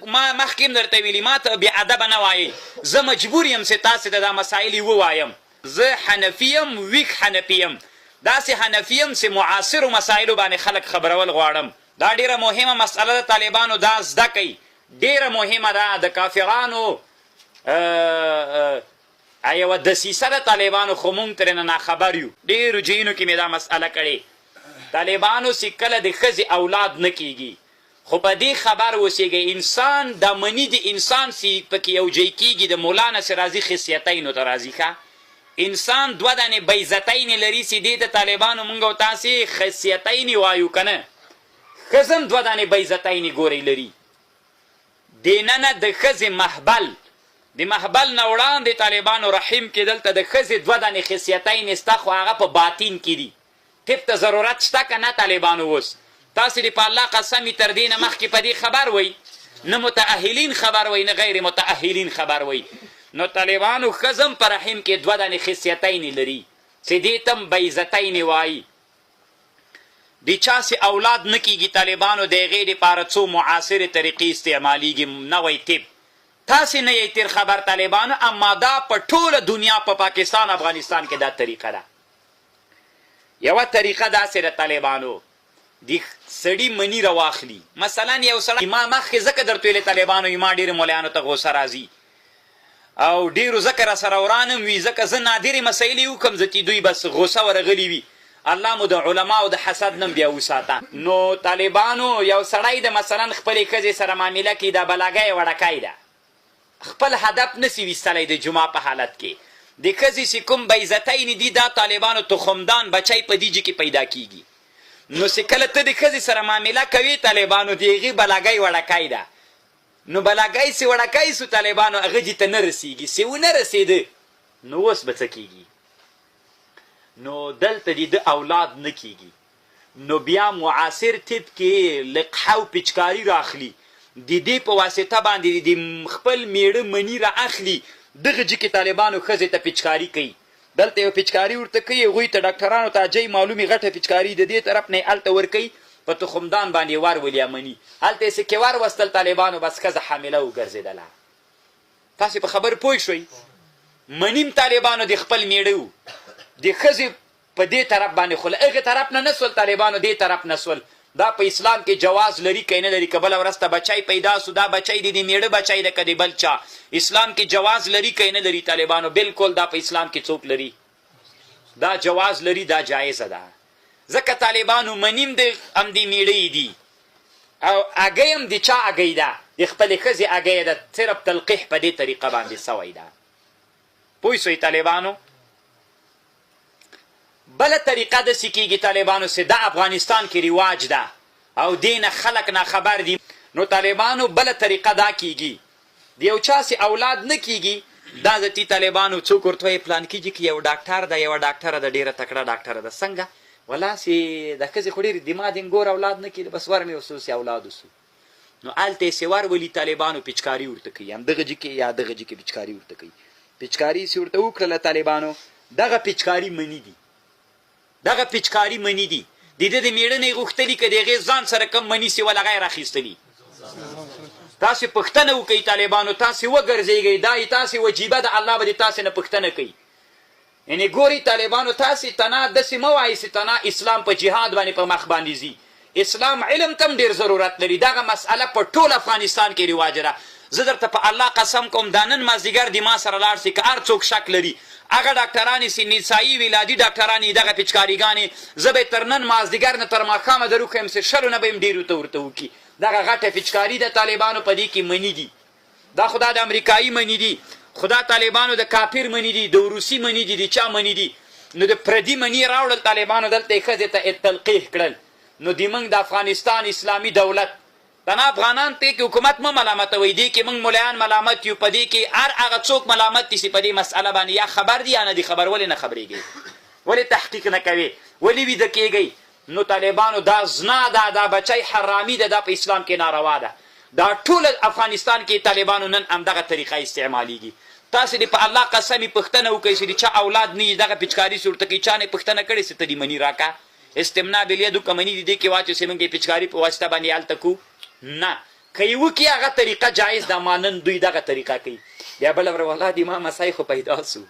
ما مخکې هم درته ویلي، ما ته بې ادبه نه وایئ، زه مجبور یم چې تاسې ته دا مسایل ووایم. زه حنفي یم، ویښ حنفي یم، داسې حنفي یم چې معاصرو مسایلو باندې خلک خبرول غواړم. دا ډېره مهمه مسئله ده طالبانو، دا زده کړئ، ډېره مهمه ده. د کافرانو یوه دسیسه ده طالبانو، خو مونږ ترېنه ناخبر یو. ډېرو ځایونو کې مې دا مسئله کړې، طالبانو چې کله د ښځې اولاد نه کېږي، خو په دې خبر اوسېږئ، انسان دا مني د انسان چې پکې یو ځای کېږي، د مولا نه چې راځي خصیتینو ته راځي. ښه، انسان دوه دانې بیزتین لري چې دې ته طالبانو مونږ او تاسې خصیتین وایو که نه؟ ښځه هم دوه دانې بیزتین ګورئ لري. دیننه د ښځې محبل، د محبل نه وړاندې طالبانو رحم کې دلته د ښځې دوه دانې خصیتین شته، خو هغه په باطن کې دي. طب ته ضرورت شته که نه طالبانو؟ اوس تاسې دې په الله قسم وي، تر دې نه مخکې په دې خبر وئ، نه متأهلین خبر وئ، نه غیر متأهلین خبر وئ. نو طالبانو ښځه هم په رحم کې دوه دانې خصیتین لري چې دې ته هم بیزتین وایي. د چا چې اولاد نه کېږي طالبانو، د هغې دپاره څو معاصرې طریقې استعمالیږي، نوی طب. تاسې نه یئ تېر خبر طالبانو، اما دا په ټوله دنیا، په پاکستان افغانستان کې دا طریقه ده. یوه طریقه داسې ده طالبانو، د سړي مني راواخلي. مثلا یو سړی، ما مخکې ځکه درته ویلې طالبانو، ما ډېرو مولایانو ته غوسه راځي او ډېرو ځکه راسره وران هم وي، ځکه زه نادرې مسایلې وکړم، ځکه دوی بس غوسه ورغلي وي. الله مو د علماو د حسد نم بیا وساته. نو طالبانو یو سړی د مثلا خپلې ښځې سره معامله کوي، دا بلاګی وړکی ده، خپل هدف نسی ویستلی. د جمعه په حالت کې د ښځې چې کوم بیزتین دي، دا طالبانو تخمدان بچی په دې کې پیدا کیږي. نو چې کله ته د ښځې سره معامله کوي طالبانو، د هغې بلاګی وړکی ده، نو بلاګی چې وړکی سو طالبانو، هغه جي ته نه رسیږي. چې ونه رسېده نو اوس به څه کیږي؟ نو دلته د ده اولاد نه کیږي. نو بیا معاصر طب کې لقحه او پچکاری راخلي، د دې په واسطه باندې د خپل میړه مني را اخلي، دغه جي کې طالبانو ښځې ته پچکاری کوي. دلته یو پچکاری ورته کوي، هغوی ته ډاکټرانو ته اجۍ معلومې غټه پچکاری د دې طرف نه یې هلته ورکوي، په تخمدان باندې ور ولي مني، هلته یې څه کې ور وستل طالبانو، بس ښځه حامله وګرځېدله. تاسې په خبر پوه شوئ؟ منیم طالبانو د خپل میړه و، د ښځې په دې طرف باندې، خو له هغې طرف نه نه سول طالبانو، دې طرف نه سول. دا په اسلام کې جواز لري که نه لري؟ که بله ورځ ته بچی پیدا سو، دا بچی د میړه بچی ده که د بل چا؟ اسلام کې جواز لري که نه لري طالبانو؟ بالکل دا په اسلام کې څوک لري؟ دا جواز لري، دا جایزه ده، ځکه طالبانو منیم د همدې میړه دي او هګۍ هم د چا هګۍ ده؟ د خپلې ښځې هګۍ ده، صرف تلقیح په دې طریقه باندې سوی ده. پوه سوئ طالبانو؟ بله طریقه داسې کېږي طالبانو چې دا افغانستان کې رواج ده او دې نه خلک ناخبر دي. نو طالبانو بله طریقه دا کېږي، د یو چا چې اولاد نه کېږي، دا ځتي طالبانو څوک ورته وایي پلان کېږي کې یو ډاکټر ده، یوه ډاکټره ده، ډېره تکړه ډاکټره ده. څنګه؟ ولا چې د ښځې خو ډېر دماغ ګور اولاد نه کېده، بس ور مې وسو چې اولاد وسو. نو هلته یې چې ور ولي طالبانو، پچکاري ورته کوي، همدغه جي کې یا دغه جي کې پچکاري ورته کوي. پچکاري چې ورته وکړله طالبانو، دغه پچکاري مني دي، دغه پچکاری منی دي. د ده د میړه نه یې غوښتلي که د هغې ځان سره کوم مني سي ول، هغه یې راخیستلي؟ تاسې پوښتنه وکړئ طالبانو، تاسې وګرځېږئ، دا یې تاسې وجیبه ده، الله به د تاسې نه پوښتنه کوي. یعنې ګورئ طالبانو، تاسې تنا داسې مه وایئ چې تنا اسلام په جهاد باندې په مخ باندې ځي. اسلام علم ته هم ډېر ضرورت لري. دغه مسئله په ټول افغانستان کې رواج ده. زه درته په الله قسم کوم، دا نن مازدیګر دې ما سره لاړ سي، که هر څوک شک لري، هغه ډاکټرانې چې نسایي ولادي ډاکټرانې، دغه پچکاریګانې، زه به تر نن مازدیګر نه تر ماښامه در وښیم چې شلو نه به هم ډېرو ته ورته وکړي. دغه غټه پچکاري د طالبانو په دې کې مني دي. دا خدا د امریکایي مني دي، خدا طالبانو د کافر مني دي، د روسي مني دي، د چا مني دي. نو د پردي مني راوړل طالبانو، دلته یې ښځې ته تلقیح کړل. نو د موږ د افغانستان اسلامي دولت تنها افغانان ته کې حکومت مه ملامتوئ، دې کې موږ ملایان ملامت یو، په دې کې هر هغه څوک ملامت دي چې په دې مسئله باندې یا خبر دي یا نه دي خبر. ولې نه خبرېږئ؟ ولې تحقیق نه کوي؟ ولې ویده کېږئ؟ نو طالبانو دا زنا ده، دا بچی حرامي ده، دا په اسلام کې ناروا ده. دا ټول افغانستان کې طالبانو نن همدغه طریقه استعمالیږي. تاسې دې په الله قسمي پوښتنه وکړئ چې د چا اولاد نه وي، دغه پچکاري چې ورته کوي، چا نه پوښتنه کړې چې ته دې مني راکه، استمنا بالیدو که مني دې کې واچو چې موږ یې پچکاري په واسطه باندې هلته کو؟ نه. که یې وکړي هغه طریقه جایز ده، ما نن دوی دغه طریقه کوي. بیا بله ورځ والله د ما مسای خو پیدا سو،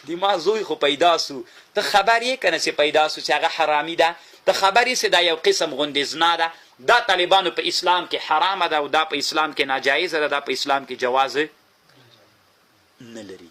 د ما زوی خو پیدا سو، ته خبر یې کنه چې پیدا سو چې هغه حرامي ده، ته خبر یې چې دا یو قسم غوندې زنا ده، دا طالبانو په اسلام کې حرامه ده او دا په اسلام کې ناجایزه ده، دا په اسلام کې جواز نه لري.